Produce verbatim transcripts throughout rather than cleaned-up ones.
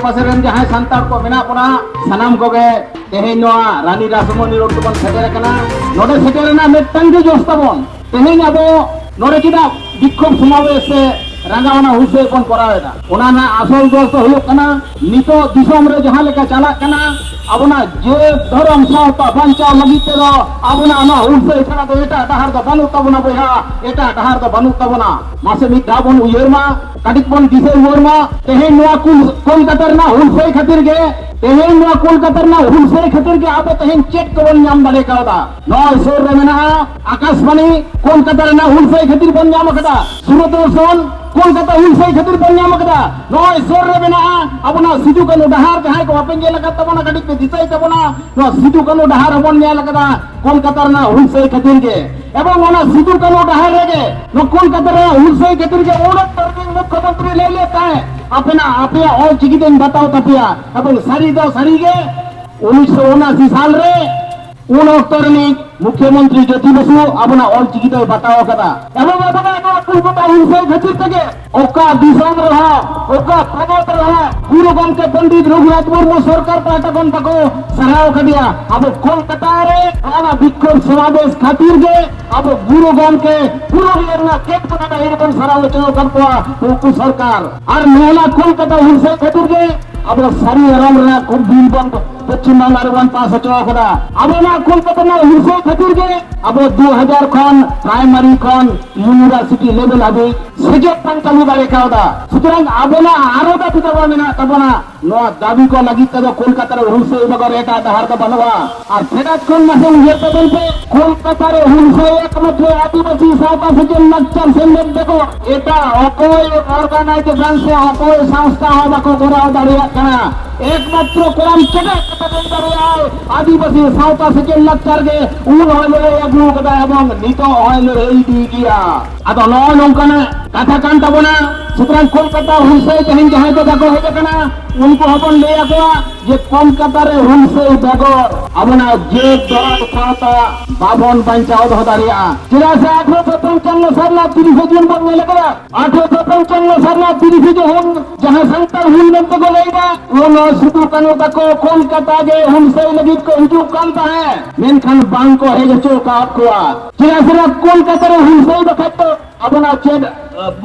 ᱯᱟᱥᱮ ᱨᱮᱱ ᱡᱟᱦᱟᱸᱭ ᱥᱟᱱᱛᱟᱲ ᱠᱚ ᱢᱮᱱᱟᱜ ᱵᱚᱱᱟ, ᱥᱟᱱᱟᱢ ᱠᱚᱜᱮ ᱛᱮᱦᱮᱧ ᱱᱚᱣᱟ ᱨᱟᱱᱤ ᱨᱟᱥᱢᱚᱱᱤ ᱨᱳᱰ ᱛᱮᱵᱚᱱ ᱥᱮᱴᱮᱨ ᱟᱠᱟᱱᱟ᱾ ᱱᱚᱰᱮ ᱥᱮᱴᱮᱨ ᱨᱮᱱᱟᱜ ᱢᱤᱫᱴᱟᱝ ᱜᱮ ᱡᱚᱥ ᱛᱟᱵᱚᱱ, ᱛᱮᱦᱮᱧ ᱟᱵᱚ ᱱᱚᱰᱮ ᱪᱮᱫᱟᱜ ᱵᱤᱠᱠᱷᱳᱵ ᱥᱚᱢᱟᱵᱮᱥ ᱥᱮ ᱨᱟᱸᱜᱟᱣᱱᱟ ᱦᱩᱞᱥᱟᱹᱭ ᱵᱚᱱ ᱠᱚᱨᱟᱣ ᱮᱫᱟ? ᱚᱱᱟ ᱨᱮᱱᱟᱜ ᱟᱥᱚᱞ ᱡᱚᱥ ᱫᱚ ᱦᱩᱭᱩᱜ ᱠᱟᱱᱟ, ᱱᱤᱛᱚᱜ ᱫᱤᱥᱚᱢ ᱨᱮ ᱡᱟᱦᱟᱸ ᱞᱮᱠᱟ ᱪᱟᱞᱟᱜ ᱠᱟᱱᱟ, ᱟᱵᱚᱱᱟᱜ ᱡᱟᱹᱛ ᱫᱷᱚᱨᱚᱢ ᱥᱟᱶᱛᱟ ᱵᱟᱧᱪᱟᱣ ᱞᱟᱹᱜᱤᱫ ᱛᱮᱫᱚ ᱟᱵᱚᱱᱟᱜ ᱱᱚᱣᱟ ᱦᱩᱞᱥᱟᱹᱭ ᱪᱷᱟᱲᱟ ᱫᱚ ᱮᱴᱟᱜ ᱰᱟᱦᱟᱨ ᱫᱚ ᱵᱟᱹᱱᱩᱜ ᱛᱟᱵᱚᱱᱟ ᱵᱚᱭᱦᱟ, ᱮᱴᱟᱜ ᱰᱟᱦᱟᱨ ᱫᱚ ᱵᱟᱹᱱᱩᱜ ᱛᱟᱵᱚᱱᱟ᱾ ᱢᱟᱥᱮ ᱢᱤᱫ ᱫᱷᱟᱣ ᱵᱚᱱ ᱩᱭᱦᱟᱹᱨ ᱢᱟ, ᱠᱟᱹᱴᱤᱡ ᱵᱚᱱ ᱫᱤᱥᱟᱹ ᱨᱩᱣᱟᱹᱲ ᱢᱟ᱾ ᱛᱮᱦᱮᱧ ᱱᱚᱣᱟ ᱠᱩᱞ-, ᱠᱳᱞᱠᱟᱛᱟ ᱨᱮᱱᱟᱜ ᱦᱩᱞᱥᱟᱹᱭ ᱠᱷᱟᱹᱛᱤᱨ ᱜᱮ, ᱛᱮᱦᱮᱧ ᱱᱚᱣᱟ ᱠᱳᱞᱠᱟᱛᱟ ᱨᱮᱱᱟᱜ ᱦᱩᱞᱥᱟᱹᱭ ᱠᱷᱟᱹᱛᱤᱨ ᱜᱮ ᱟᱵᱚ ᱛᱮᱦᱮᱧ ᱪᱮᱫ ᱠᱚᱵᱚᱱ ᱧᱟᱢ ᱫᱟᱲᱮ ᱠᱟᱣᱫᱟ? ᱱᱚᱜᱼᱚᱭ ᱥᱩᱨ ᱨᱮ ᱢᱮᱱᱟᱜᱼᱟ ᱟᱠᱟᱥᱵᱟᱬᱤ, ᱠᱳᱞᱠᱟᱛᱟ ᱨᱮᱱᱟᱜ ᱦᱩᱞᱥᱟᱹᱭ ᱠᱷᱟᱹᱛᱤᱨ ᱵᱚᱱ ᱧᱟᱢ ᱟᱠᱟᱫᱟ᱾ ᱫᱩᱨᱚᱫᱚᱨᱥᱚᱱ, ᱠᱳᱞᱠᱟᱛᱟ ᱦᱩᱞᱥᱟᱹᱭ ᱠᱷᱟᱹᱛᱤᱨ ᱵᱚᱱ ᱧᱟᱢ ᱟᱠᱟᱫᱟ᱾ ᱱᱚᱜᱼᱚᱭ ᱥᱩᱨ ᱨᱮ ᱢᱮᱱᱟᱜᱼᱟ ᱟᱵᱚᱱᱟᱜ ᱥᱤᱫᱩ ᱠᱟᱹᱱᱦᱩ ᱰᱟᱦᱟᱨ, ᱡᱟᱦᱟᱸᱭ ᱠᱚ ᱵᱟᱯᱮ ᱧᱮᱞ ᱟᱠᱟᱫ ᱛᱟᱵᱚᱱᱟ, ᱠᱟᱹᱴᱤᱡ ᱯᱮ ᱫᱤᱥᱟᱹᱭ ᱛᱟᱵᱚᱱᱟ, ᱱᱚᱣᱟ ᱥᱤᱫᱩ ᱠᱟᱹᱱᱦᱩ ᱰᱟᱦᱟᱨ ᱦᱚᱸᱵᱚᱱ ᱧᱮᱞ ᱟᱠᱟᱫᱟ ᱠᱳᱞᱠᱟᱛᱟ ᱨᱮᱱᱟᱜ ᱦᱩᱞᱥᱟᱹᱭ ᱠᱷᱟᱹᱛᱤᱨ ᱜᱮ᱾ ᱮᱵᱚᱝ ᱚᱱᱟ ᱥᱤᱫᱩ ᱠᱟᱹᱱᱦᱩ ᱰᱟᱦᱟᱨ ᱨᱮᱜᱮ ᱱᱚᱣᱟ ᱠᱳᱞᱠᱟᱛᱟ ᱨᱮᱱᱟᱜ ᱦᱩᱞᱥᱟᱹᱭ ᱠᱷᱟᱹᱛᱤᱨ ᱜᱮ ᱩᱱ ᱚᱠᱛᱚ ᱨᱮᱱ ᱢᱩᱠᱠᱷᱚᱢᱚᱱᱛᱨᱤ ᱞᱟᱹᱭ ᱞᱮᱫ ᱛᱟᱦᱮᱸᱫ, ᱟᱯᱮᱱᱟᱜ, ᱟᱯᱮᱭᱟᱜ ᱚᱞ ᱪᱤᱠᱤ ᱫᱚᱧ ᱵᱟᱛᱟᱣ ᱛᱟᱯᱮᱭᱟ᱾ ᱮᱵᱚᱝ ᱥᱟᱹᱨᱤ ᱫᱚ ᱥᱟᱹᱨᱤ ᱜᱮ ᱩᱱᱤᱥᱥᱚ ᱩᱱᱟᱥᱤ ᱥᱟᱞ ᱨᱮ ᱩᱱ ᱚᱠᱛᱚ ᱨᱤᱱᱤᱡ ᱢᱩᱠᱷᱭᱚᱢᱚᱱᱛᱨᱤ ᱡᱳᱛᱤ ᱵᱚᱥᱩ ᱟᱵᱚᱱᱟᱜ ᱚᱞ ᱪᱤᱠᱤ ᱫᱚᱭ ᱵᱟᱛᱟᱣ ᱟᱠᱟᱫᱟ᱾ ᱮᱵᱚᱝ ᱟᱵᱚᱱᱟᱜ ᱱᱚᱣᱟ ᱠᱳᱞᱠᱟᱛᱟ ᱦᱩᱞᱥᱟᱹᱭ ᱠᱷᱟᱹᱛᱤᱨ ᱛᱮᱜᱮ ᱚᱠᱟ ᱫᱤᱥᱚᱢ ᱨᱮᱦᱚᱸ, ᱚᱠᱟ ᱯᱚᱱᱚᱛ ᱨᱮᱦᱚᱸ ᱜᱩᱨᱩ ᱜᱚᱢᱠᱮ ᱯᱚᱱᱰᱤᱛ ᱨᱚᱜᱷᱩᱱᱟᱛᱷ ᱢᱩᱨᱢᱩ ᱥᱚᱨᱠᱟᱨ ᱯᱟᱦᱴᱟ ᱠᱷᱚᱱ ᱵᱟᱠᱚ ᱥᱟᱨᱦᱟᱣ ᱟᱠᱟᱫᱮᱭᱟ᱾ ᱟᱵᱚ ᱠᱳᱞᱠᱟᱛᱟ ᱨᱮ ᱚᱱᱟ ᱵᱤᱠᱠᱷᱳᱵ ᱥᱚᱢᱟᱵᱮᱥ ᱠᱷᱟᱹᱛᱤᱨ ᱜᱮ ᱟᱵᱚ ᱜᱩᱨᱩ ᱜᱚᱢᱠᱮ ᱯᱩᱨᱩᱞᱤᱭᱟᱹ ᱨᱮᱱᱟᱜ ᱠᱮᱴ ᱠᱚᱱᱟ ᱰᱟᱹᱦᱤ ᱨᱮᱵᱚᱱ ᱥᱟᱨᱦᱟᱣ ᱦᱚᱪᱚ ᱟᱠᱟᱫ ᱠᱚᱣᱟ ᱩᱱᱠᱩ ᱥᱚᱨᱠᱟᱨ᱾ ᱟᱨ ᱱᱚᱣᱟ ᱠᱳᱞᱠᱟᱛᱟ ᱦᱩᱞᱥᱟᱹᱭ ᱠᱷᱟᱹᱛᱤᱨ ᱜᱮ ᱟᱵᱚ ᱥᱟᱹᱨᱤ ᱫᱷᱚᱨᱚᱢ ᱨᱮᱱᱟᱜ ᱠᱷᱩᱵ ᱵᱤᱞ ᱵᱚᱱ ᱯᱚᱪᱷᱤᱢ ᱵᱟᱝᱞᱟ ᱨᱮᱵᱚᱱ ᱯᱟᱥ ᱦᱚᱪᱚ ᱟᱠᱟᱫᱟ᱾ ᱟᱵᱚ ᱱᱚᱣᱟ ᱠᱳᱞᱠᱟᱛᱟ ᱨᱮᱱᱟᱜ ᱦᱩᱞᱥᱟᱹᱭ ᱠᱷᱟᱹᱛᱤᱨ ᱜᱮ ᱟᱵᱚ ᱫᱩ ᱦᱟᱡᱟᱨ ᱠᱷᱚᱱ ᱯᱨᱟᱭᱢᱟᱨᱤ ᱠᱷᱚᱱ ᱤᱭᱩᱱᱤᱵᱷᱟᱨᱥᱤᱴᱤ ᱞᱮᱵᱮᱞ ᱦᱟᱹᱵᱤᱡ ᱥᱮᱪᱮᱫ ᱵᱚᱱ ᱪᱟᱹᱞᱩ ᱫᱟᱲᱮ ᱠᱟᱣᱫᱟ᱾ ᱥᱩᱛᱚᱨᱟᱝ ᱟᱵᱚᱱᱟᱜ ᱟᱨᱚ ᱫᱟᱹᱵᱤ ᱫᱟᱵᱟ ᱢᱮᱱᱟᱜ ᱛᱟᱵᱚᱱᱟ᱾ ᱱᱚᱣᱟ ᱫᱟᱹᱵᱤ ᱠᱚ ᱞᱟᱹᱜᱤᱫ ᱛᱮᱫᱚ ᱠᱳᱞᱠᱟᱛᱟ ᱨᱮ ᱦᱩᱞᱥᱟᱹᱭ ᱵᱮᱜᱚᱨ ᱮᱴᱟᱜ ᱰᱟᱦᱟᱨ ᱫᱚ ᱵᱟᱹᱱᱩᱜᱼᱟ᱾ ᱟᱨ ᱯᱷᱮᱰᱟᱛ ᱠᱷᱚᱱ ᱢᱟᱥᱮ ᱩᱭᱦᱟᱹᱨ ᱛᱟᱵᱚᱱ ᱯᱮ, ᱠᱳᱞᱠᱟᱛᱟ ᱨᱮ ᱦᱩᱞᱥᱟᱹᱭ ᱮᱠᱢᱟᱛᱨᱚ ᱟᱹᱫᱤᱵᱟᱹᱥᱤ ᱥᱟᱶᱛᱟ ᱥᱮᱪᱮᱫ ᱞᱟᱠᱪᱟᱨ ᱥᱮᱢᱞᱮᱫ ᱵᱮᱜᱚᱨ ᱮᱴᱟᱜ ᱚᱠᱚᱭ ᱚᱨᱜᱟᱱᱟᱭᱡᱮᱥᱚᱱ ᱥᱮ ᱚᱠᱚᱭ ᱥᱚᱝᱥᱛᱷᱟ ᱦᱚᱸ ᱵᱟᱠᱚ ᱠᱚᱨᱟᱣ ᱫᱟᱲᱮᱭᱟᱜ ᱠᱟᱱᱟ᱾ ᱮᱠᱢᱟᱛᱨᱚ ᱠᱚᱲᱟᱢ ᱠᱮᱴᱮᱡ ᱠᱟᱛᱮ ᱞᱟᱹᱭ ᱫᱟᱲᱮᱭᱟᱜᱼᱟᱭ, ᱟᱹᱫᱤᱵᱟᱹᱥᱤ ᱥᱟᱶᱛᱟ ᱥᱮᱪᱮᱫ ᱞᱟᱠᱪᱟᱨ ᱜᱮ ᱩᱱ ᱦᱚᱸᱭ ᱞᱟᱹᱲᱦᱟᱹᱭ ᱟᱹᱜᱩ ᱠᱟᱫᱟ ᱮᱵᱚᱝ ᱱᱤᱛᱚᱜ ᱦᱚᱸᱭ ᱞᱟᱹᱲᱦᱟᱹᱭ ᱤᱫᱤ ᱜᱮᱭᱟ᱾ ᱟᱫᱚ ᱱᱚᱜᱼᱚᱭ ᱱᱚᱝᱠᱟᱱᱟᱜ ᱠᱟᱛᱷᱟ ᱠᱟᱱ ᱛᱟᱵᱚᱱᱟ᱾ ᱥᱩᱛᱚᱨᱟᱝ ᱠᱳᱞᱠᱟᱛᱟ ᱦᱩᱞᱥᱟᱹᱭ ᱛᱮᱦᱮᱧ ᱡᱟᱦᱟᱸᱭ ᱠᱚ ᱵᱟᱠᱚ ᱦᱮᱡ ᱟᱠᱟᱱᱟ, ᱩᱱᱠᱩ ᱦᱚᱸᱵᱚᱱ ᱞᱟᱹᱭ ᱟᱠᱚᱣᱟ ᱡᱮ ᱠᱳᱞᱠᱟᱛᱟ ᱨᱮ ᱦᱩᱞᱥᱟᱹᱭ ᱵᱮᱜᱚᱨ ᱟᱵᱚᱱᱟᱜ ᱡᱟᱹᱛ ᱫᱚᱨᱟᱡᱽ ᱥᱟᱶᱛᱟ ᱵᱟᱵᱚᱱ ᱵᱟᱧᱪᱟᱣ ᱫᱚᱦᱚ ᱫᱟᱲᱮᱭᱟᱜᱼᱟ᱾ ᱪᱮᱫᱟᱜ ᱥᱮ ᱟᱴᱷᱨᱚᱥᱚ ᱯᱚᱧᱪᱟᱱᱱᱚ ᱥᱟᱞ ᱨᱮᱱᱟᱜ ᱛᱤᱨᱤᱥᱮ ᱡᱩᱱ ᱵᱚᱱ ᱧᱮᱞ ᱟᱠᱟᱫᱟ᱾ ᱟᱴᱷᱨᱚᱥᱚ ᱯᱚᱧᱪᱟᱱᱱᱚ ᱥᱟᱞ ᱨᱮᱱᱟᱜ ᱛᱤᱨᱤᱥᱮ ᱡᱩᱱ ᱡᱟᱦᱟᱸ ᱥᱟᱱᱛᱟᱲ ᱦᱩᱞ ᱢᱮᱱᱛᱮ ᱠᱚ ᱞᱟᱹᱭ ᱮᱫᱟ, ᱩᱱ ᱥᱤᱫᱩ ᱠᱟᱹᱱᱦᱩ ᱛᱟᱠᱚ ᱠᱳᱞᱠᱟᱛᱟ ᱜᱮ ᱦᱩᱞᱥᱟᱹᱭ ᱞᱟᱹᱜᱤᱫ ᱠᱚ ᱦᱤᱡᱩᱜ ᱠᱟᱱ ᱛᱟᱦᱮᱸᱫ, ᱢᱮᱱᱠᱷᱟᱱ ᱵᱟᱝ ᱠᱚ ᱦᱮᱡ ᱦᱚᱪᱚ ᱟᱠᱟᱫ ᱠᱚᱣᱟ᱾ ᱪᱮᱫᱟᱜ ᱥᱮ ᱠᱳᱞᱠᱟᱛᱟ ᱨᱮ ᱦᱩᱞᱥᱟᱹᱭ ᱵᱟᱠᱷᱟᱡ ᱫᱚ ᱟᱵᱚᱱᱟᱜ ᱪᱮᱫ,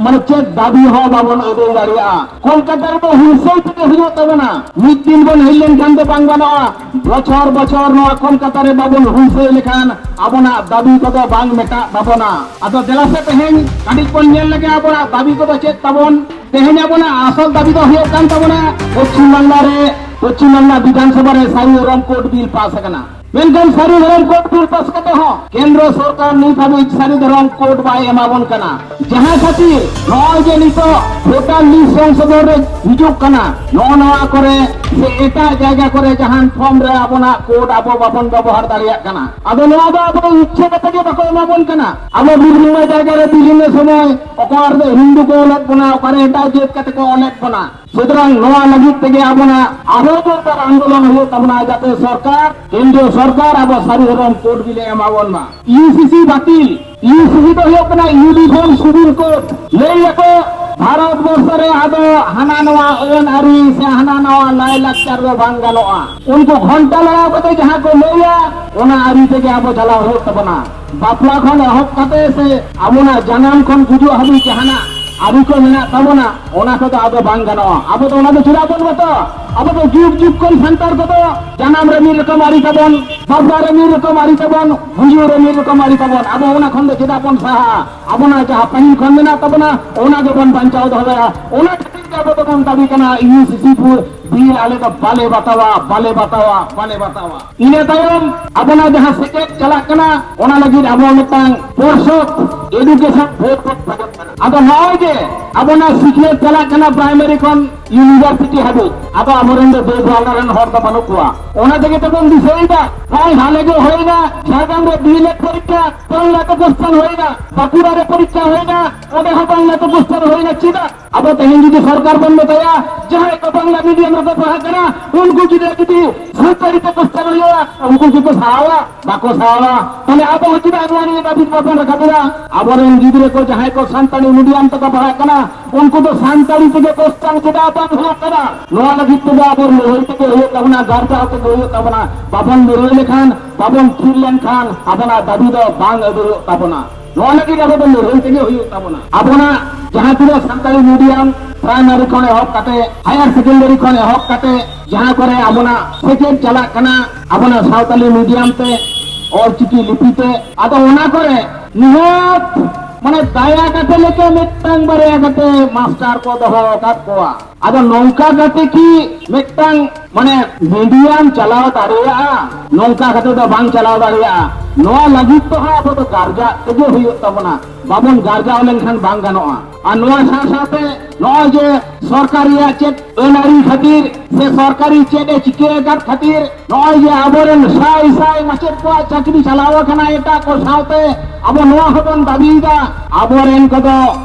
ᱢᱟᱱᱮ ᱪᱮᱫ ᱫᱟᱹᱵᱤ ᱦᱚᱸ ᱵᱟᱵᱚᱱ ᱟᱹᱫᱟᱹᱭ ᱫᱟᱲᱮᱭᱟᱜᱼᱟ᱾ ᱠᱳᱞᱠᱟᱛᱟ ᱨᱮᱫᱚ ᱦᱩᱞᱥᱟᱹᱭ ᱛᱮᱜᱮ ᱦᱩᱭᱩᱜ ᱛᱟᱵᱚᱱᱟ᱾ ᱢᱤᱫ ᱫᱤᱱ ᱵᱚᱱ ᱦᱮᱡ ᱞᱮᱱᱠᱷᱟᱱ ᱫᱚ ᱵᱟᱝ ᱜᱟᱱᱚᱜᱼᱟ᱾ ᱵᱚᱪᱷᱚᱨ ᱵᱚᱪᱷᱚᱨ ᱱᱚᱣᱟ ᱠᱳᱞᱠᱟᱛᱟ ᱨᱮ ᱵᱟᱵᱚᱱ ᱦᱩᱞᱥᱟᱹᱭ ᱞᱮᱠᱷᱟᱱ ᱟᱵᱚᱱᱟᱜ ᱫᱟᱹᱵᱤ ᱠᱚᱫᱚ ᱵᱟᱝ ᱢᱮᱴᱟᱜ ᱛᱟᱵᱚᱱᱟ᱾ ᱟᱫᱚ ᱫᱮᱞᱟ ᱥᱮ ᱛᱮᱦᱮᱧ ᱠᱟᱹᱴᱤᱡ ᱵᱚᱱ ᱧᱮᱞ ᱞᱮᱜᱮ ᱟᱵᱚᱱᱟᱜ ᱫᱟᱹᱵᱤ ᱠᱚᱫᱚ ᱪᱮᱫ ᱛᱟᱵᱚᱱ᱾ ᱛᱮᱦᱮᱧ ᱟᱵᱚᱱᱟᱜ ᱟᱥᱚᱞ ᱫᱟᱹᱵᱤ ᱫᱚ ᱦᱩᱭᱩᱜ ᱠᱟᱱ ᱛᱟᱵᱚᱱᱟ ᱯᱚᱪᱷᱤᱢ ᱵᱟᱝᱞᱟ ᱨᱮ, ᱯᱚᱪᱷᱤᱢ ᱵᱟᱝᱞᱟ ᱵᱤᱫᱷᱟᱱ ᱥᱚᱵᱷᱟ ᱨᱮ ᱥᱟᱹᱨᱤ ᱫᱷᱚᱨᱚᱢ ᱠᱳᱰ ᱵᱤᱞ ᱯᱟᱥ ᱟᱠᱟᱱᱟ᱾ ᱢᱮᱱᱠᱷᱟᱱ ᱥᱟᱹᱨᱤ ᱫᱷᱚᱨᱚᱢ ᱠᱳᱰ ᱵᱤᱞ ᱯᱟᱥ ᱠᱟᱛᱮ ᱦᱚᱸ ᱠᱮᱱᱫᱨᱚ ᱥᱚᱨᱠᱟᱨ ᱱᱤᱛ ᱦᱟᱹᱵᱤᱡ ᱥᱟᱹᱨᱤ ᱫᱷᱚᱨᱚᱢ ᱠᱳᱰ ᱵᱟᱭ ᱮᱢᱟᱵᱚᱱ ᱠᱟᱱᱟ᱾ ᱡᱟᱦᱟᱸ ᱠᱷᱟᱹᱛᱤᱨ ᱱᱚᱜᱼᱚᱭ ᱡᱮ ᱱᱤᱛᱚᱜ ᱵᱷᱳᱴᱟᱨ ᱞᱤᱥᱴ ᱥᱚᱝᱥᱳᱫᱷᱚᱱ ᱨᱮ ᱦᱤᱡᱩᱜ ᱠᱟᱱᱟ, ᱱᱚᱜᱼᱚ ᱱᱚᱣᱟ ᱠᱚᱨᱮ ᱥᱮ ᱮᱴᱟᱜ ᱡᱟᱭᱜᱟ ᱠᱚᱨᱮ ᱡᱟᱦᱟᱱ ᱯᱷᱚᱨᱢ ᱨᱮ ᱟᱵᱚᱱᱟᱜ ᱠᱳᱰ ᱟᱵᱚ ᱵᱟᱵᱚᱱ ᱵᱮᱵᱚᱦᱟᱨ ᱫᱟᱲᱮᱭᱟᱜ ᱠᱟᱱᱟ᱾ ᱟᱫᱚ ᱱᱚᱣᱟ ᱫᱚ ᱟᱵᱚ ᱫᱚ ᱤᱪᱪᱷᱟᱹ ᱠᱟᱛᱮ ᱜᱮ ᱵᱟᱠᱚ ᱮᱢᱟᱵᱚᱱ ᱠᱟᱱᱟ᱾ ᱟᱵᱚ ᱵᱤᱵᱷᱤᱱᱱᱚ ᱡᱟᱭᱜᱟ ᱨᱮ ᱵᱤᱵᱷᱤᱱᱱᱚ ᱥᱚᱢᱚᱭ ᱚᱠᱟ ᱨᱮᱫᱚ ᱦᱤᱱᱫᱩ ᱠᱚ ᱚᱞᱮᱫ ᱵᱚᱱᱟ, ᱚᱠᱟᱨᱮ ᱮᱴᱟᱜ ᱡᱟᱹᱛ ᱠᱟᱛᱮ ᱠᱚ ᱚᱞᱮᱫ ᱵᱚᱱᱟ᱾ ᱥᱩᱛᱚᱨᱟᱝ ᱱᱚᱣᱟ ᱞᱟᱹᱜᱤᱫ ᱛᱮᱜᱮ ᱟᱵᱚᱱᱟᱜ ᱟᱨᱦᱚᱸ ᱡᱳᱨᱫᱟᱨ ᱟᱱᱫᱳᱞᱚᱱ ᱦᱩᱭᱩᱜ ᱛᱟᱵᱚᱱᱟ, ᱡᱟᱛᱮ ᱥᱚᱨᱠᱟᱨ, ᱠᱮᱱᱫᱨᱤᱭᱚ ᱥᱚᱨᱠᱟᱨ ᱟᱵᱚ ᱥᱟᱹᱨᱤ ᱫᱷᱚᱨᱚᱢ ᱠᱳᱰ ᱵᱤᱞᱮ ᱮᱢᱟᱵᱚᱱ ᱢᱟ᱾ ᱤᱭᱩᱥᱤᱥᱤ ᱵᱟᱹᱛᱤᱞ, ᱤᱭᱩᱥᱤᱥᱤ ᱫᱚ ᱦᱩᱭᱩᱜ ᱠᱟᱱᱟ ᱤᱭᱩᱱᱤᱯᱷᱚᱨᱢ ᱥᱤᱵᱤᱞ ᱠᱳᱰ᱾ ᱞᱟᱹᱭ ᱟᱠᱚ ᱵᱷᱟᱨᱚᱛ ᱵᱚᱨᱥᱚ ᱨᱮ ᱟᱫᱚ ᱦᱟᱱᱟ ᱱᱚᱣᱟ ᱟᱹᱱ ᱟᱹᱨᱤ ᱥᱮ ᱦᱟᱱᱟ ᱱᱟᱣᱟ ᱞᱟᱭ ᱞᱟᱠᱪᱟᱨ ᱫᱚ ᱵᱟᱝ ᱜᱟᱱᱚᱜᱼᱟ᱾ ᱩᱱᱠᱩ ᱜᱷᱚᱱᱴᱟ ᱞᱟᱲᱟᱣ ᱠᱟᱛᱮ ᱡᱟᱦᱟᱸ ᱠᱚ ᱞᱟᱹᱭᱟ, ᱚᱱᱟ ᱟᱹᱨᱤ ᱛᱮᱜᱮ ᱟᱵᱚ ᱪᱟᱞᱟᱣ ᱦᱩᱭᱩᱜ ᱛᱟᱵᱚᱱᱟ᱾ ᱵᱟᱯᱞᱟ ᱠᱷᱚᱱ ᱮᱦᱚᱵ ᱠᱟᱛᱮ ᱥᱮ ᱟᱵᱚᱱᱟᱜ ᱡᱟᱱᱟᱢ ᱠᱷᱚᱱ ᱜᱩᱡᱩᱜ ᱦᱟᱹᱵᱤᱡ ᱡᱟᱦᱟᱱᱟᱜ ᱟᱹᱨᱤ ᱠᱚ ᱢᱮᱱᱟᱜ ᱛᱟᱵᱚᱱᱟ, ᱚᱱᱟ ᱠᱚᱫᱚ ᱟᱫᱚ ᱵᱟᱝ ᱜᱟᱱᱚᱜᱼᱟ᱾ ᱟᱵᱚ ᱫᱚ ᱚᱱᱟ ᱫᱚ ᱪᱮᱫᱟᱜ ᱵᱚᱱ ᱵᱟᱛᱟᱣᱟ? ᱟᱵᱚ ᱫᱚ ᱡᱩᱜᱽ ᱡᱩᱜᱽ ᱠᱷᱚᱱ ᱥᱟᱱᱛᱟᱲ ᱠᱚᱫᱚ ᱡᱟᱱᱟᱢ ᱨᱮ ᱢᱤᱫ ᱨᱚᱠᱚᱢ ᱟᱹᱨᱤ ᱛᱟᱵᱚᱱ, ᱵᱟᱯᱞᱟ ᱨᱮ ᱢᱤᱫ ᱨᱚᱠᱚᱢ ᱟᱹᱨᱤ ᱛᱟᱵᱚᱱ, ᱜᱩᱡᱩᱜ ᱨᱮ ᱢᱤᱫ ᱨᱚᱠᱚᱢ ᱟᱹᱨᱤ ᱛᱟᱵᱚᱱ᱾ ᱟᱵᱚ ᱚᱱᱟ ᱠᱷᱚᱱ ᱫᱚ ᱪᱮᱫᱟᱜ ᱵᱚᱱ ᱥᱟᱦᱟᱜᱼᱟ? ᱟᱵᱚᱱᱟᱜ ᱡᱟᱦᱟᱸ ᱯᱟᱹᱦᱤᱞ ᱠᱷᱚᱱ ᱢᱮᱱᱟᱜ ᱛᱟᱵᱚᱱᱟ, ᱚᱱᱟ ᱜᱮᱵᱚᱱ ᱵᱟᱧᱪᱟᱣ ᱫᱚᱦᱚᱭᱟ᱾ ᱚᱱᱟ ᱠᱷᱟᱹᱛᱤᱨ ᱛᱮ ᱟᱵᱚ ᱫᱚᱵᱚᱱ ᱫᱟᱹᱵᱤ ᱠᱟᱱᱟ ᱤᱭᱩᱥᱤᱥᱤ ᱯᱩ-, ᱵᱤᱞ ᱟᱞᱮ ᱫᱚ ᱵᱟᱞᱮ ᱵᱟᱛᱟᱣᱟ, ᱵᱟᱞᱮ ᱵᱟᱛᱟᱣᱟ, ᱵᱟᱞᱮ ᱵᱟᱛᱟᱣᱟ᱾ ᱤᱱᱟᱹ ᱛᱟᱭᱚᱢ ᱟᱵᱚᱱᱟᱜ ᱡᱟᱦᱟᱸ ᱥᱮᱪᱮᱫ ᱪᱟᱞᱟᱜ ᱠᱟᱱᱟ, ᱚᱱᱟ ᱞᱟᱹᱜᱤᱫ ᱟᱵᱚ ᱢᱤᱫᱴᱟᱝ ᱯᱚᱨᱥᱚᱫ, ᱮᱰᱩᱠᱮᱥᱚᱱ ᱵᱳᱨᱰ ᱵᱚᱱ ᱠᱷᱚᱡᱚᱜ ᱠᱟᱱᱟ᱾ ᱟᱫᱚ ᱱᱚᱜᱼᱚᱭ ᱡᱮ ᱟᱵᱚᱱᱟᱜ ᱥᱤᱠᱷᱱᱟᱹᱛ ᱪᱟᱞᱟᱜ ᱠᱟᱱᱟ ᱯᱨᱟᱭᱢᱟᱨᱤ ᱠᱷᱚᱱ ᱤᱭᱩᱱᱤᱵᱷᱟᱨᱥᱤᱴᱤ ᱦᱟᱹᱵᱤᱡ, ᱟᱫᱚ ᱟᱵᱚᱨᱮᱱ ᱫᱚ ᱫᱮᱥ ᱵᱟᱝᱞᱟ ᱨᱮᱱ ᱦᱚᱲ ᱫᱚ ᱵᱟᱹᱱᱩᱜ ᱠᱚᱣᱟ᱾ ᱚᱱᱟ ᱛᱮᱜᱮ ᱛᱚᱵᱚᱱ ᱫᱤᱥᱟᱹᱭᱮᱫᱟ, ᱱᱚᱜᱼᱚᱭ ᱦᱟᱞᱮ ᱜᱮ ᱦᱩᱭᱱᱟ, ᱡᱷᱟᱲᱜᱨᱟᱢ ᱨᱮ ᱰᱤ ᱮᱞ ᱮᱰ ᱯᱚᱨᱤᱠᱠᱷᱟ ᱵᱟᱝᱞᱟ ᱛᱮ ᱠᱚᱥᱪᱟᱱ ᱦᱩᱭᱱᱟ, ᱵᱟᱸᱠᱩᱲᱟ ᱨᱮ ᱯᱚᱨᱤᱠᱠᱷᱟ ᱦᱩᱭᱱᱟ, ᱚᱸᱰᱮ ᱦᱚᱸ ᱵᱟᱝᱞᱟ ᱛᱮ ᱠᱚᱥᱪᱟᱱ ᱦᱩᱭᱱᱟ᱾ ᱪᱮᱫᱟᱜ? ᱟᱵᱚ ᱛᱮᱦᱮᱧ ᱡᱩᱫᱤ ᱥᱚᱨᱠᱟᱨ ᱵᱚᱱ ᱢᱮᱛᱟᱭᱟ, ᱡᱟᱦᱟᱸᱭ ᱠᱚ ᱵᱟᱝᱞᱟ ᱢᱤᱰᱤᱭᱟᱢ ᱨᱮᱠᱚ ᱯᱟᱲᱦᱟᱜ ᱠᱟᱱᱟ, ᱩᱱᱠᱩ ᱜᱤᱫᱽᱨᱟᱹ ᱡᱩᱫᱤ ᱥᱟᱱᱛᱟᱲᱤ ᱛᱮ ᱠᱚᱥᱪᱟᱱ ᱦᱩᱭᱩᱜᱼᱟ, ᱩᱱᱠᱩ ᱜᱮᱠᱚ ᱥᱟᱦᱟᱣᱟ, ᱵᱟᱠᱚ ᱥᱟᱦᱟᱣᱟ᱾ ᱛᱟᱦᱞᱮ ᱟᱵᱚ ᱦᱚᱸ ᱪᱮᱫᱟᱜ ᱱᱚᱣᱟ ᱱᱤᱭᱟᱹ ᱫᱟᱹᱵᱤ ᱵᱟᱵᱚᱱ ᱨᱟᱠᱟᱵ ᱮᱫᱟ? ᱟᱵᱚᱨᱮᱱ ᱜᱤᱫᱽᱨᱟᱹ ᱠᱚ ᱡᱟᱦᱟᱸᱭ ᱠᱚ ᱥᱟᱱᱛᱟᱲᱤ ᱢᱤᱰᱤᱭᱟᱢ ᱛᱮᱠᱚ ᱯᱟᱲᱦᱟᱜ ᱠᱟᱱᱟ, ᱩᱱᱠᱩ ᱫᱚ ᱥᱟᱱᱛᱟᱲᱤ ᱛᱮᱜᱮ ᱠᱚᱥᱪᱟᱱ ᱪᱮᱫᱟᱜ ᱵᱟᱝ ᱦᱩᱭᱩᱜ ᱠᱟᱱᱟ? ᱱᱚᱣᱟ ᱞᱟᱹᱜᱤᱫ ᱛᱮᱫᱚ ᱟᱵᱚ ᱞᱟᱹᱲᱦᱟᱹᱭ ᱛᱮᱜᱮ ᱦᱩᱭᱩᱜ ᱛᱟᱵᱚᱱᱟ, ᱜᱟᱨᱡᱟᱣ ᱛᱮᱜᱮ ᱦᱩᱭᱩᱜ ᱛᱟᱵᱚᱱᱟ᱾ ᱵᱟᱵᱚᱱ ᱞᱟᱹᱲᱦᱟᱹᱭ ᱞᱮᱠᱷᱟᱱ, ᱵᱟᱵᱚᱱ ᱛᱷᱤᱨ ᱞᱮᱱᱠᱷᱟᱱ ᱟᱵᱚᱱᱟᱜ ᱫᱟᱹᱵᱤ ᱫᱚ ᱵᱟᱝ ᱟᱹᱫᱟᱹᱨᱚᱜ ᱛᱟᱵᱚᱱᱟ᱾ ᱱᱚᱣᱟ ᱞᱟᱹᱜᱤᱫ ᱟᱵᱚ ᱫᱚ ᱞᱟᱹᱲᱦᱟᱹᱭ ᱛᱮᱜᱮ ᱦᱩᱭᱩᱜ ᱛᱟᱵᱚᱱᱟ᱾ ᱟᱵᱚᱱᱟᱜ ᱡᱟᱦᱟᱸ ᱛᱤᱱᱟᱹᱜ ᱥᱟᱱᱛᱟᱲᱤ ᱢᱤᱰᱤᱭᱟᱢ ᱯᱨᱟᱭᱢᱟᱨᱤ ᱠᱷᱚᱱ ᱮᱦᱚᱵ ᱠᱟᱛᱮ, ᱦᱟᱭᱟᱨ ᱥᱮᱠᱮᱱᱰᱟᱨᱤ ᱠᱷᱚᱱ ᱮᱦᱚᱵ ᱠᱟᱛᱮ, ᱡᱟᱦᱟᱸ ᱠᱚᱨᱮ ᱟᱵᱚᱱᱟᱜ ᱥᱮᱪᱮᱫ ᱪᱟᱞᱟᱜ ᱠᱟᱱᱟ ᱟᱵᱚᱱᱟᱜ ᱥᱟᱶᱛᱟᱞᱤ ᱢᱤᱰᱤᱭᱟᱢ ᱛᱮ, ᱚᱞᱪᱤᱠᱤ ᱞᱤᱯᱤ ᱛᱮ, ᱟᱫᱚ ᱚᱱᱟ ᱠᱚᱨᱮ ᱱᱤᱦᱟᱹᱛ ᱢᱟᱱᱮ ᱫᱟᱭᱟ ᱠᱟᱛᱮ ᱞᱮᱠᱟ ᱢᱤᱫᱴᱟᱝ ᱵᱟᱨᱭᱟ ᱠᱟᱛᱮ ᱢᱟᱥᱴᱟᱨ ᱠᱚ ᱫᱚᱦᱚ ᱟᱠᱟᱫ ᱠᱚᱣᱟ᱾ ᱟᱫᱚ ᱱᱚᱝᱠᱟ ᱠᱟᱛᱮ ᱠᱤ ᱢᱤᱫᱴᱟᱝ ᱢᱟᱱᱮ ᱢᱤᱰᱤᱭᱟᱢ ᱪᱟᱞᱟᱣ ᱫᱟᱲᱮᱭᱟᱜᱼᱟ? ᱱᱚᱝᱠᱟ ᱠᱟᱛᱮ ᱫᱚ ᱵᱟᱝ ᱪᱟᱞᱟᱣ ᱫᱟᱲᱮᱭᱟᱜᱼᱟ᱾ ᱱᱚᱣᱟ ᱞᱟᱹᱜᱤᱫ ᱫᱚ ᱦᱟᱸᱜ ᱟᱵᱚ ᱫᱚ ᱜᱟᱨᱡᱟᱜ ᱛᱮᱜᱮ ᱦᱩᱭᱩᱜ ᱛᱟᱵᱚᱱᱟ, ᱵᱟᱵᱚᱱ ᱜᱟᱨᱡᱟᱣ ᱞᱮᱱᱠᱷᱟᱱ ᱵᱟᱝ ᱜᱟᱱᱚᱜᱼᱟ᱾ ᱟᱨ ᱱᱚᱣᱟ ᱥᱟᱶ ᱥᱟᱶᱛᱮ ᱱᱚᱜᱼᱚᱭ ᱡᱮ ᱥᱚᱨᱠᱟᱨ ᱨᱮᱭᱟᱜ ᱪᱮᱫ ᱟᱹᱱ ᱟᱹᱨᱤ ᱠᱷᱟᱹᱛᱤᱨ ᱥᱮ ᱥᱚᱨᱠᱟᱨᱤ ᱪᱮᱫ ᱮ ᱪᱤᱠᱟᱹ ᱟᱠᱟᱫ ᱠᱷᱟᱹᱛᱤᱨ ᱱᱚᱜᱼᱚᱭ ᱡᱮ ᱟᱵᱚᱨᱮᱱ ᱥᱟᱭ ᱥᱟᱭ ᱢᱟᱪᱮᱫ ᱠᱚᱣᱟᱜ ᱪᱟᱹᱠᱨᱤ ᱪᱟᱞᱟᱣ ᱟᱠᱟᱱᱟ ᱮᱴᱟᱜ ᱠᱚ ᱥᱟᱶᱛᱮ, ᱟᱵᱚ ᱱᱚᱣᱟ ᱦᱚᱸᱵᱚᱱ ᱫᱟᱹᱵᱤᱭᱮᱫᱟ, ᱟᱵᱚᱨᱮᱱ ᱠᱚᱫᱚ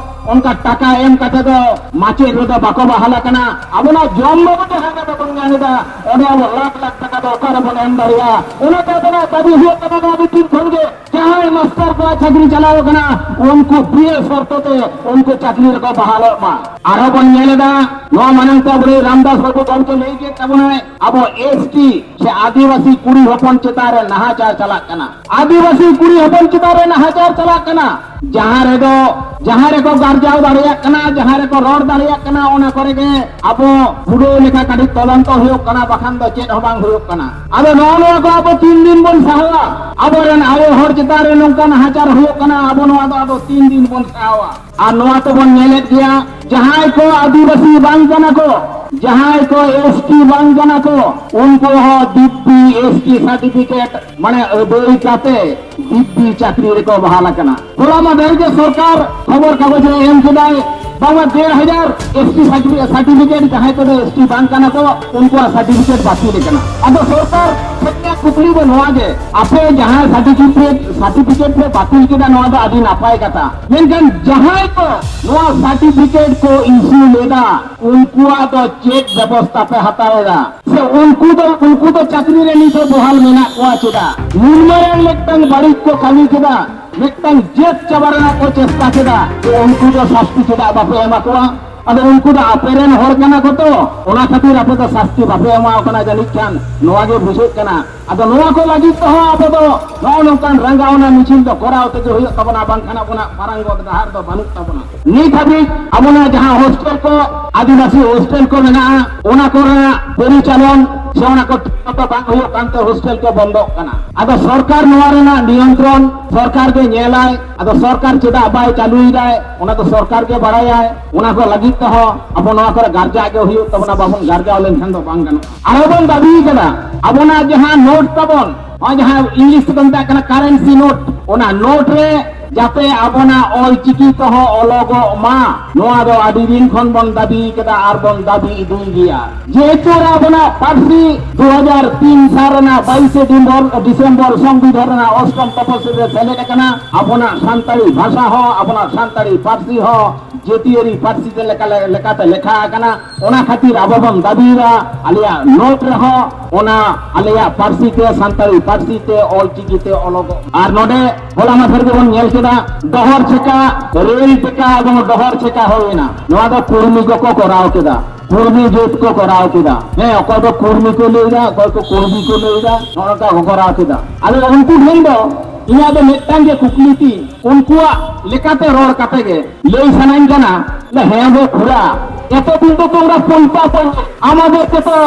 ᱚᱱᱠᱟ ᱴᱟᱠᱟ ᱮᱢ ᱠᱟᱛᱮ ᱫᱚ ᱢᱟᱪᱮᱫ ᱨᱮᱫᱚ ᱵᱟᱠᱚ ᱵᱟᱦᱟᱞ ᱟᱠᱟᱱᱟ᱾ ᱟᱵᱚᱱᱟᱜ ᱡᱚᱢ ᱵᱟᱵᱚᱱ ᱡᱟᱦᱟᱸ ᱨᱮ ᱵᱟᱵᱚᱱ ᱧᱟᱢ ᱮᱫᱟ, ᱚᱸᱰᱮ ᱟᱵᱚ ᱞᱟᱠᱷ ᱞᱟᱠᱷ ᱴᱟᱠᱟ ᱫᱚ ᱚᱠᱟ ᱨᱮᱵᱚᱱ ᱮᱢ ᱫᱟᱲᱮᱭᱟᱜᱼᱟ? ᱚᱱᱟᱛᱮ ᱟᱵᱚᱱᱟᱜ ᱫᱟᱹᱵᱤ ᱦᱩᱭᱩᱜ ᱠᱟᱱᱟ ᱱᱚᱣᱟ ᱢᱤᱴᱤᱝ ᱠᱷᱚᱱ ᱜᱮ, ᱡᱟᱦᱟᱸᱭ ᱢᱟᱥᱴᱟᱨ ᱠᱚᱣᱟᱜ ᱪᱟᱹᱠᱨᱤ ᱪᱟᱞᱟᱣ ᱟᱠᱟᱱᱟ, ᱩᱱᱠᱩ ᱵᱤᱱᱟᱹ ᱥᱚᱨᱛᱚ ᱛᱮ ᱩᱱᱠᱩ ᱪᱟᱹᱠᱨᱤ ᱨᱮᱠᱚ ᱵᱟᱦᱟᱞᱚᱜ ᱢᱟ᱾ ᱟᱨᱦᱚᱸ ᱵᱚᱱ ᱧᱮᱞ ᱮᱫᱟ, ᱱᱚᱣᱟ ᱢᱟᱲᱟᱝ ᱛᱮ ᱟᱵᱚᱨᱮᱱ ᱨᱟᱢᱫᱟᱥ ᱵᱟᱵᱩ ᱜᱚᱢᱠᱮ ᱞᱟᱹᱭ ᱠᱮᱫ ᱛᱟᱵᱚᱱᱟᱭ, ᱟᱵᱚ ᱮᱥ ᱴᱤ ᱥᱮ ᱟᱹᱫᱤᱵᱟᱹᱥᱤ ᱠᱩᱲᱤ ᱦᱚᱯᱚᱱ ᱪᱮᱛᱟᱱ ᱨᱮ ᱱᱟᱦᱟᱪᱟᱨ ᱪᱟᱞᱟᱜ ᱠᱟᱱᱟ᱾ ᱟᱹᱫᱤᱵᱟᱹᱥᱤ ᱠᱩᱲᱤ ᱦᱚᱯᱚᱱ ᱪᱮᱛᱟᱱ ᱨᱮ ᱱᱟᱦᱟᱪᱟᱨ ᱪᱟᱞᱟᱜ ᱠᱟᱱᱟ᱾ ᱡᱟᱦᱟᱸ ᱨᱮᱫᱚ, ᱡᱟᱦᱟᱸ ᱨᱮᱠᱚ ᱜᱟᱨᱡᱟᱣ ᱫᱟᱲᱮᱭᱟᱜ ᱠᱟᱱᱟ, ᱡᱟᱦᱟᱸ ᱨᱮᱠᱚ ᱨᱚᱲ ᱫᱟᱲᱮᱭᱟᱜ ᱠᱟᱱᱟ, ᱚᱱᱟ ᱠᱚᱨᱮ ᱜᱮ ᱟᱵᱚ ᱦᱩᱲᱟᱹ ᱞᱮᱠᱟ ᱠᱟᱹᱴᱤᱡ ᱛᱚᱫᱚᱱᱛᱚ ᱦᱩᱭᱩᱜ ᱠᱟᱱᱟ, ᱵᱟᱠᱷᱟᱱ ᱫᱚ ᱪᱮᱫ ᱦᱚᱸ ᱵᱟᱝ ᱦᱩᱭᱩᱜ ᱠᱟᱱᱟ᱾ ᱟᱫᱚ ᱱᱚᱜᱼᱚ ᱱᱚᱣᱟ ᱠᱚ ᱟᱵᱚ ᱛᱤᱱ ᱫᱤᱱ ᱵᱚᱱ ᱥᱟᱦᱟᱣᱟ? ᱟᱵᱚᱨᱮᱱ ᱟᱭᱳ ᱦᱚᱲ ᱪᱮᱛᱟᱱ ᱨᱮ ᱱᱚᱝᱠᱟ ᱱᱟᱦᱟᱪᱟᱨ ᱦᱩᱭᱩᱜ ᱠᱟᱱᱟ, ᱟᱵᱚ ᱱᱚᱣᱟ ᱫᱚ ᱟᱫᱚ ᱛᱤᱱ ᱫᱤᱱ ᱵᱚᱱ ᱥᱟᱦᱟᱣᱟ? ᱟᱨ ᱱᱚᱣᱟ ᱛᱚᱵᱚᱱ ᱧᱮᱞᱮᱫ ᱜᱮᱭᱟ, ᱡᱟᱦᱟᱸᱭ ᱠᱚ ᱟᱹᱫᱤᱵᱟᱹᱥᱤ ᱵᱟᱝ ᱠᱟᱱᱟ ᱠᱚ, ᱡᱟᱦᱟᱸᱭ ᱠᱚ ᱮᱥ ᱴᱤ ᱵᱟᱝ ᱠᱟᱱᱟ ᱠᱚ, ᱩᱱᱠᱩ ᱦᱚᱸ ᱫᱤᱵᱽᱵᱤ ᱮᱥ ᱴᱤ ᱥᱟᱨᱴᱤᱯᱷᱤᱠᱮᱴ ᱢᱟᱱᱮ ᱟᱹᱫᱟᱹᱭ ᱠᱟᱛᱮ ᱫᱤᱵᱽᱵᱤ ᱪᱟᱹᱠᱨᱤ ᱨᱮᱠᱚ ᱵᱟᱦᱟᱞ ᱟᱠᱟᱱᱟ᱾ ᱦᱚᱞᱟ ᱢᱟᱫᱷᱮᱨ ᱜᱮ ᱥᱚᱨᱠᱟᱨ ᱠᱷᱚᱵᱚᱨ ᱠᱟᱜᱚᱡᱽ ᱨᱮ ᱮᱢ ᱠᱮᱫᱟᱭ, ᱵᱟᱝᱢᱟ ᱰᱮᱲ ᱦᱟᱡᱟᱨ ᱮᱥ ᱴᱤ ᱥᱟᱨᱴᱤᱯᱷᱤᱠᱮᱴ, ᱡᱟᱦᱟᱸᱭ ᱠᱚᱫᱚ ᱮᱥ ᱴᱤ ᱵᱟᱝ ᱠᱟᱱᱟ ᱠᱚ, ᱩᱱᱠᱩᱣᱟᱜ ᱥᱟᱨᱴᱤᱯᱷᱤᱠᱮᱴ ᱵᱟᱹᱛᱤᱞ ᱟᱠᱟᱱᱟ᱾ ᱟᱫᱚ ᱥᱚᱨᱠᱟᱨ ᱴᱷᱮᱱ ᱠᱩᱠᱞᱤ ᱫᱚ ᱱᱚᱣᱟ ᱜᱮ, ᱟᱯᱮ ᱡᱟᱦᱟᱸ ᱥᱟᱨᱴᱤᱯᱷᱤᱠᱮᱴ, ᱥᱟᱨᱴᱤᱯᱷᱤᱠᱮᱴ ᱯᱮ ᱵᱟᱹᱛᱤᱞ ᱠᱮᱫᱟ, ᱱᱚᱣᱟ ᱫᱚ ᱟᱹᱰᱤ ᱱᱟᱯᱟᱭ ᱠᱟᱛᱷᱟ, ᱢᱮᱱᱠᱷᱟᱱ ᱡᱟᱦᱟᱸᱭ ᱠᱚ ᱱᱚᱣᱟ ᱥᱟᱨᱴᱤᱯᱷᱤᱠᱮᱴ ᱠᱚ ᱤᱥᱩ ᱞᱮᱫᱟ, ᱩᱱᱠᱩᱣᱟᱜ ᱫᱚ ᱪᱮᱫ ᱵᱮᱵᱚᱥᱛᱷᱟ ᱯᱮ ᱦᱟᱛᱟᱣ ᱮᱫᱟ? ᱥᱮ ᱩᱱᱠᱩ ᱫᱚ, ᱩᱱᱠᱩ ᱫᱚ ᱪᱟᱹᱠᱨᱤ ᱨᱮ ᱱᱤᱛ ᱦᱚᱸ ᱵᱚᱦᱟᱞ ᱢᱮᱱᱟᱜ ᱠᱚᱣᱟ ᱪᱮᱫᱟᱜ? ᱱᱩᱱ ᱢᱟᱨᱟᱝ ᱢᱤᱫᱴᱟᱝ ᱵᱟᱹᱲᱤᱡ ᱠᱚ ᱠᱟᱹᱢᱤ ᱠᱮᱫᱟ, ᱢᱤᱫᱴᱟᱝ ᱡᱟᱹᱛ ᱪᱟᱵᱟ ᱨᱮᱱᱟᱜ ᱠᱚ ᱪᱮᱥᱴᱟ ᱠᱮᱫᱟ, ᱛᱚ ᱩᱱᱠᱩ ᱫᱚ ᱥᱟᱹᱥᱛᱤ ᱪᱮᱫᱟᱜ ᱵᱟᱯᱮ ᱮᱢᱟ ᱠᱚᱣᱟ? ᱟᱫᱚ ᱩᱱᱠᱩ ᱫᱚ ᱟᱯᱮ ᱨᱮᱱ ᱦᱚᱲ ᱠᱟᱱᱟ ᱠᱚ ᱛᱚ, ᱚᱱᱟ ᱠᱷᱟᱹᱛᱤᱨ ᱟᱯᱮ ᱫᱚ ᱥᱟᱹᱥᱛᱤ ᱵᱟᱯᱮ ᱮᱢᱟ ᱠᱚ ᱠᱟᱱᱟ ᱡᱟᱹᱱᱤᱡ ᱠᱷᱟᱱ, ᱱᱚᱣᱟ ᱜᱮ ᱵᱩᱡᱷᱟᱹᱜ ᱠᱟᱱᱟ᱾ ᱟᱫᱚ ᱱᱚᱣᱟ ᱠᱚ ᱞᱟᱹᱜᱤᱫ ᱛᱮᱦᱚᱸ ᱟᱵᱚ ᱫᱚ ᱱᱚᱜᱼᱚ ᱱᱚᱝᱠᱟᱱ ᱨᱟᱸᱜᱟᱣᱱᱟ ᱢᱤᱪᱷᱤᱞ ᱫᱚ ᱠᱚᱨᱟᱣ ᱛᱮᱜᱮ ᱦᱩᱭᱩᱜ ᱛᱟᱵᱚᱱᱟ, ᱵᱟᱝᱠᱷᱟᱱ ᱟᱵᱚᱱᱟᱜ ᱯᱟᱨᱟᱝᱜᱚᱛ ᱰᱟᱦᱟᱨ ᱫᱚ ᱵᱟᱹᱱᱩᱜ ᱛᱟᱵᱚᱱᱟ᱾ ᱱᱤᱛ ᱦᱟᱹᱵᱤᱡ ᱟᱵᱚᱱᱟᱜ ᱡᱟᱦᱟᱸ ᱦᱳᱥᱴᱮᱞ ᱠᱚ, ᱟᱹᱫᱤᱵᱟᱹᱥᱤ ᱦᱳᱥᱴᱮᱞ ᱠᱚ ᱢᱮᱱᱟᱜᱼᱟ, ᱚᱱᱟ ᱠᱚᱨᱮᱱᱟᱜ ᱯᱚᱨᱤᱪᱟᱞᱚᱱ ᱥᱮ ᱚᱱᱟ ᱠᱚ ᱴᱷᱤᱠ ᱢᱚᱛᱚ ᱵᱟᱝ ᱦᱩᱭᱩᱜ ᱠᱟᱱᱛᱮ ᱦᱳᱥᱴᱮᱞ ᱠᱚ ᱵᱚᱱᱫᱚᱜ ᱠᱟᱱᱟ᱾ ᱟᱫᱚ ᱥᱚᱨᱠᱟᱨ ᱱᱚᱣᱟ ᱨᱮᱱᱟᱜ ᱱᱤᱭᱚᱱᱛᱨᱚᱱ ᱥᱚᱨᱠᱟᱨ ᱜᱮ ᱧᱮᱞᱟᱭ᱾ ᱟᱫᱚ ᱥᱚᱨᱠᱟᱨ ᱪᱮᱫᱟᱜ ᱵᱟᱭ ᱪᱟᱹᱞᱩᱭᱮᱫᱟᱭ, ᱚᱱᱟ ᱫᱚ ᱥᱚᱨᱠᱟᱨ ᱜᱮ ᱵᱟᱲᱟᱭᱟᱭ᱾ ᱚᱱᱟ ᱠᱚ ᱞᱟᱹᱜᱤᱫ ᱛᱮᱦᱚᱸ ᱟᱵᱚ ᱱᱚᱣᱟ ᱠᱚᱨᱮ ᱜᱟᱨᱡᱟᱣ ᱜᱮ ᱦᱩᱭᱩᱜ ᱛᱟᱵᱚᱱᱟ, ᱵᱟᱵᱚᱱ ᱜᱟᱨᱡᱟᱣ ᱞᱮᱱᱠᱷᱟᱱ ᱫᱚ ᱵᱟᱝ ᱜᱟᱱᱚᱜᱼᱟ᱾ ᱟᱨᱚ ᱵᱚᱱ ᱫᱟᱹᱵᱤ ᱠᱟᱫᱟ, ᱟᱵᱚᱱᱟᱜ ᱡᱟᱦᱟᱸ ᱱᱳᱴ ᱛᱟᱵᱚᱱ, ᱱᱚᱜᱼᱚᱭ ᱡᱟᱦᱟᱸ ᱤᱝᱞᱤᱥ ᱛᱮᱠᱚ ᱢᱮᱛᱟᱜ ᱠᱟᱱᱟ ᱠᱟᱨᱮᱱᱥᱤ ᱱᱳᱴ, ᱚᱱᱟ ᱱᱳᱴ ᱨᱮ ᱡᱟᱛᱮ ᱟᱵᱚᱱᱟᱜ ᱚᱞ ᱪᱤᱠᱤ ᱛᱮᱦᱚᱸ ᱚᱞᱚᱜᱚᱜ ᱢᱟ, ᱱᱚᱣᱟ ᱫᱚ ᱟᱹᱰᱤ ᱫᱤᱱ ᱠᱷᱚᱱ ᱵᱚᱱ ᱫᱟᱹᱵᱤ ᱠᱟᱫᱟ ᱟᱨ ᱵᱚᱱ ᱫᱟᱹᱵᱤ ᱤᱫᱤᱭ ᱜᱮᱭᱟ᱾ ᱡᱮᱦᱮᱛᱩ ᱟᱵᱚᱱᱟᱜ ᱯᱟᱹᱨᱥᱤ ᱫᱩ ᱦᱟᱡᱟᱨ ᱛᱤᱱ ᱥᱟᱞ ᱨᱮᱱᱟᱜ ᱵᱟᱭᱤᱥᱮ ᱰᱤᱥᱮᱢᱵᱚᱨ, ᱰᱤᱥᱮᱢᱵᱚᱨ ᱥᱚᱝᱵᱤᱫᱷᱟᱱ ᱨᱮᱱᱟᱜ ᱚᱥᱴᱚᱢ ᱛᱚᱯᱚᱥᱤᱞ ᱨᱮ ᱥᱮᱞᱮᱫ ᱟᱠᱟᱱᱟ, ᱟᱵᱚᱱᱟᱜ ᱥᱟᱱᱛᱟᱲᱤ ᱵᱷᱟᱥᱟ ᱦᱚᱸ, ᱟᱵᱚᱱᱟᱜ ᱥᱟᱱᱛᱟᱲᱤ ᱯᱟᱹᱨᱥᱤ ᱦᱚᱸ ᱡᱟᱹᱛᱤᱭᱟᱹᱨᱤ ᱯᱟᱹᱨᱥᱤ ᱛᱮ ᱞᱮᱠᱟ, ᱞᱮᱠᱟᱛᱮ ᱞᱮᱠᱷᱟ ᱟᱠᱟᱱᱟ᱾ ᱚᱱᱟ ᱠᱷᱟᱹᱛᱤᱨ ᱟᱵᱚ ᱵᱚᱱ ᱫᱟᱹᱵᱤᱭᱮᱫᱟ, ᱟᱞᱮᱭᱟᱜ ᱱᱳᱴ ᱨᱮᱦᱚᱸ ᱚᱱᱟ ᱟᱞᱮᱭᱟᱜ ᱯᱟᱹᱨᱥᱤ ᱛᱮ, ᱥᱟᱱᱛᱟᱲᱤ ᱯᱟᱹᱨᱥᱤ ᱛᱮ ᱚᱞ ᱪᱤᱠᱤ ᱛᱮ ᱚᱞᱚᱜᱚᱜ᱾ ᱟᱨ ᱱᱚᱰᱮ ᱦᱚᱞᱟ ᱢᱟᱫᱷᱮᱨ ᱜᱮᱵᱚᱱ ᱧᱮᱞ ᱠᱮᱫᱟ, ᱰᱚᱦᱚᱨ ᱪᱮᱠᱟ, ᱨᱮᱞ ᱪᱮᱠᱟ ᱮᱵᱚᱝ ᱰᱚᱦᱚᱨ ᱪᱮᱠᱟ ᱦᱩᱭᱮᱱᱟ᱾ ᱱᱚᱣᱟ ᱫᱚ ᱠᱩᱲᱢᱤ ᱠᱚᱠᱚ ᱠᱚᱨᱟᱣ ᱠᱮᱫᱟ, ᱠᱩᱲᱢᱤ ᱡᱟᱹᱛ ᱠᱚ ᱠᱚᱨᱟᱣ ᱠᱮᱫᱟ᱾ ᱦᱮᱸ, ᱚᱠᱚᱭ ᱫᱚ ᱠᱩᱲᱢᱤ ᱠᱚ ᱞᱟᱹᱭᱫᱟ, ᱚᱠᱚᱭ ᱠᱚ ᱠᱩᱲᱢᱤ ᱠᱚ ᱞᱟᱹᱭᱫᱟ, ᱱᱚᱜᱼᱚ ᱱᱚᱝᱠᱟ ᱠᱚ ᱠᱚᱨᱟᱣ ᱠᱮᱫᱟ᱾ ᱟᱫᱚ ᱩᱱᱠᱩ ᱴᱷᱮᱱ ᱫᱚ ᱤᱧᱟᱹᱜ ᱫᱚ ᱢᱤᱫᱴᱟᱝ ᱜᱮ ᱠᱩᱠᱞᱤ ᱛᱤᱧ, ᱩᱱᱠᱩᱣᱟᱜ ᱞᱮᱠᱟᱛᱮ ᱨᱚᱲ ᱠᱟᱛᱮ ᱜᱮ ᱞᱟᱹᱭ ᱥᱟᱱᱟᱧ ᱠᱟᱱᱟ, ᱦᱮᱸ ᱜᱚ ᱠᱷᱩᱲᱟ, ᱮᱛᱚ ᱫᱤᱱ ᱫᱚ ᱛᱚ ᱚᱱᱟ ᱯᱚᱱᱛᱟ ᱯᱚᱱᱛᱟ ᱟᱢᱟᱫᱮᱨ ᱠᱚ ᱛᱚ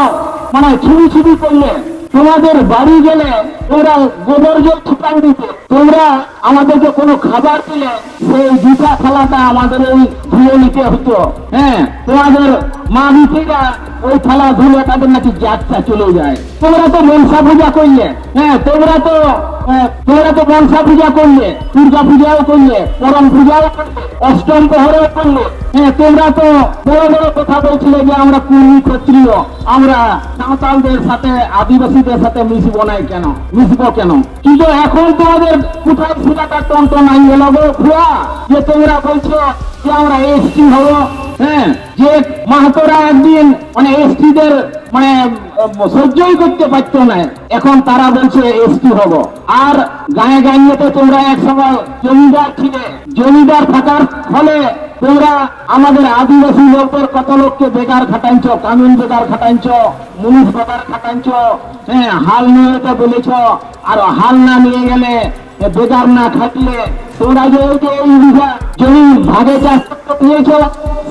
ᱢᱟᱱᱮ ᱪᱷᱩᱵᱤ ᱪᱷᱩᱵি করলে তোমাদের বাড়ি গেলে ওরা গোবর জল ছিটাই দিতে, তোমরা আমাদেরকে কোনো খাবার দিলে সেই জুতা থালাটা আমাদের ওই ধুয়ে নিতে হতো। হ্যাঁ, তোমাদের মা বিটিরা ওই থালা ধুলে তাদের নাকি জাতটা চলে যায়। তোমরা তো মনসা পূজা করলে, হ্যাঁ, তোমরা তো, হ্যাঁ, তোমরা তো মনসা পূজা করলে, দুর্গা পূজাও করলে, করম পূজাও করলে, অষ্টম প্রহরেও করলে, হ্যাঁ, তোমরা তো বড় বড় কথা বলছিলে যে আমরা কুর্মী ক্ষত্রিয়, আমরা সাঁওতালদের সাথে, আদিবাসীদের সাথে মিশবো না কেন, মিশবো কেন? কিন্তু এখন তোমাদের কোথায় সেটা টনটনাই এলো গো খুড়া, যে তোমরা বলছো যে আমরা এসটি হব, হ্যাঁ, যে মাহাতোরা একদিন মানে এসটিদের মানে উম, সহ্যই করতে পারতো না, এখন তারা বলছে এসটি হব। আর গায়ে গাইয়ে তো তোমরা এক সময় জমিদার ছিলে, জমিদার থাকার ফলে তোমরা আমাদের আদিবাসী লোকদের কত লোককে বেকার খাটাইছ, কানুন বেকার খাটাইছ, মুনিশ বেকার খাটাইছ, হ্যাঁ, হাল নিয়ে যেতে বলেছ, আর হাল না নিয়ে গেলে, এ, বেকার না খাটলে তোমরা যে ওই যে এই বিঘা জমি ভাগে চাষ করতে দিয়েছ,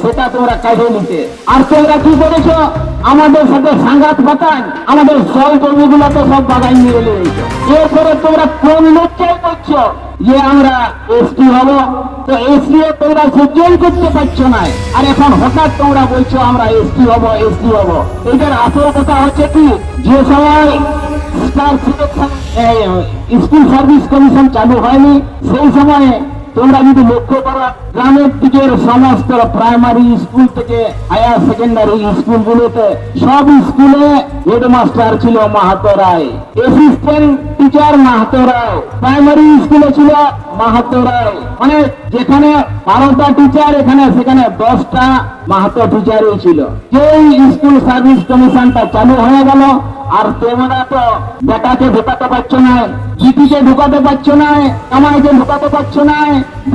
সেটা তোমরা কাটিয়ে নিতে। আর তোমরা কি করেছ? আমাদের সাথে সাঙ্গাত পাতান, আমাদের সব জমিগুলো তো সব বাগান নিয়ে নিয়েছ। এরপরে তোমরা কোন লজ্জায় করছো যে আমরা এসটি হব? তো এসটি তোমরা সহ্যই করতে পারছো না, আর এখন হঠাৎ তোমরা বলছো আমরা এসটি হব, এসটি হব। এটার আসল কথা হচ্ছে কি, যে সময় star selection, school service commission চালু হয়নি, সেই সময়ে তোমরা যদি লক্ষ্য করো, গ্রামের দিকের সমস্ত প্রাইমারি স্কুল থেকে হায়ার সেকেন্ডারি স্কুলগুলোতে সব স্কুলে হেডমাস্টার ছিল মাহাতো রায়, অ্যাসিস্ট্যান্ট টিচার মাহাতো রায়, প্রাইমারি স্কুলে ছিল মাহাতো রায়। মানে যেখানে বারোটা টিচার, এখানে সেখানে দশটা মাহাতো টিচারই ছিল। যেই স্কুল সার্ভিস কমিশনটা চালু হয়ে গেল, আর তোমরা তো বেটাকে ঢোকাতে পারছো না, বিটিকে ঢোকাতে পারছো না, কামাইকে ঢোকাতে পারছো না,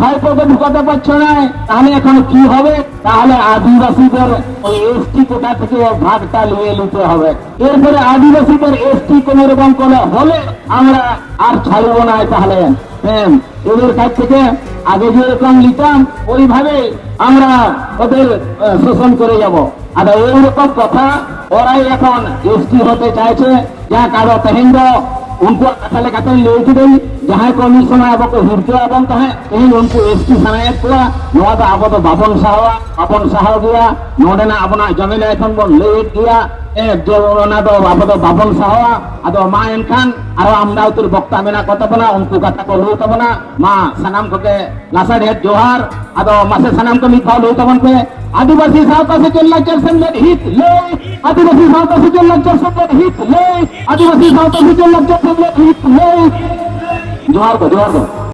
ভাইপোকে ঢুকাতে পারছো না, তাহলে এখন কি হবে? তাহলে আদিবাসীদের ওই এসটি কোটা থেকে ভাগটা নিয়ে নিতে হবে। এরপরে আদিবাসীদের এসটি কোনো রকম করে হলে আমরা আর ছাড়বো না। তাহলে হ্যাঁ, এদের কাছ থেকে আগে যেরকম নিতাম, ওইভাবে আমরা ওদের আহ, শোষণ করে যাব। ᱟᱫᱚ ᱮᱭ ᱨᱚᱠᱚᱢ ᱠᱟᱛᱷᱟ, ᱚᱨᱟᱭ ᱮᱠᱷᱚᱱ ᱮᱥᱴᱤ ᱦᱚᱛᱮ ᱪᱟᱭᱪᱮ, ᱡᱟᱦᱟᱸ ᱠᱟᱨᱚ ᱛᱮᱦᱮᱧ ᱫᱚ ᱩᱱᱠᱩᱣᱟᱜ ᱠᱟᱛᱷᱟ ᱞᱮᱠᱟᱛᱮ ᱞᱟᱹᱭ ᱠᱤᱫᱟᱹᱧ, ᱡᱟᱦᱟᱸᱭ ᱠᱚ ᱢᱤᱫ ᱥᱚᱢᱚᱭ ᱟᱵᱚ ᱠᱚ ᱦᱤᱨᱠᱟᱹ ᱟᱵᱚᱱ ᱛᱟᱦᱮᱸᱫ, ᱛᱮᱦᱮᱧ ᱩᱱᱠᱩ ᱮᱥᱴᱤ ᱥᱟᱱᱟᱭᱮᱫ ᱠᱚᱣᱟ᱾ ᱱᱚᱣᱟ ᱫᱚ ᱟᱵᱚ ᱫᱚ ᱵᱟᱵᱚᱱ ᱥᱟᱦᱟᱣᱟ, ᱵᱟᱵᱚᱱ ᱥᱟᱦᱟᱣ ᱜᱮᱭᱟ᱾ ᱱᱚᱰᱮᱱᱟᱜ ᱟᱵᱚᱱᱟᱜ ᱡᱚᱢᱤ ᱞᱟᱭ ᱠᱷᱚᱱ ᱵᱚᱱ ᱞᱟᱹᱭᱮᱫ ᱜᱮᱭᱟ, ᱮ, ᱡᱮ ᱚᱱᱟ ᱫᱚ ᱟᱵᱚ ᱫᱚ ᱵᱟᱵᱚᱱ ᱥᱟᱦᱟᱣᱟ᱾ ᱟᱫᱚ ᱢᱟ ᱮᱱᱠᱷᱟᱱ ᱟᱨᱚ ᱟᱢᱫᱟ ᱩᱛᱟᱹᱨ ᱵᱚᱠᱛᱟ ᱢᱮᱱᱟᱜ ᱠᱚ ᱛᱟᱵᱚᱱᱟ, ᱩᱱᱠᱩ ᱠᱟᱛᱷᱟ ᱠᱚ ᱞᱟᱹᱭ ᱛᱟᱵᱚᱱᱟ᱾ ᱢᱟ ᱥᱟᱱᱟᱢ ᱠᱚᱜᱮ ᱞᱟᱥᱟᱲᱦᱮᱫ ᱡᱚᱦᱟᱨ᱾ ᱟᱫᱚ ᱢᱟᱥᱮ ᱥᱟᱱᱟᱢ ᱠᱚ ᱢᱤᱫ ᱫᱷᱟᱣ ᱞᱟᱹᱭ ᱛᱟᱵᱚᱱ ᱯᱮ, ᱟᱹᱫᱤᱵᱟᱹᱥᱤ ᱥᱟᱶᱛᱟ ᱥᱮᱪᱮᱫ ᱞᱟᱠᱪᱟᱨ ᱥᱮᱢᱞᱮᱫ ᱦᱤᱛ ᱞᱟᱹᱭ, ᱟᱹᱫᱤᱵᱟᱹᱥᱤ ᱥᱟᱶᱛᱟ ᱥᱮᱪᱮᱫ ᱞᱟᱠᱪᱟᱨ ᱥᱮᱢᱞᱮᱫ ᱦᱤᱛ ᱞᱟᱹᱭ, ᱟᱹᱫᱤᱵᱟᱹᱥᱤ ᱥᱟᱶᱛᱟ ᱥᱮᱪᱮᱫ ᱞᱟᱠᱪᱟᱨ ᱥᱮᱢᱞᱮᱫ ᱦᱤᱛ ᱞᱟᱹᱭ᱾ ᱡᱚᱦᱟᱨ ᱠᱚ, ᱡᱚᱦᱟᱨ ᱠᱚ᱾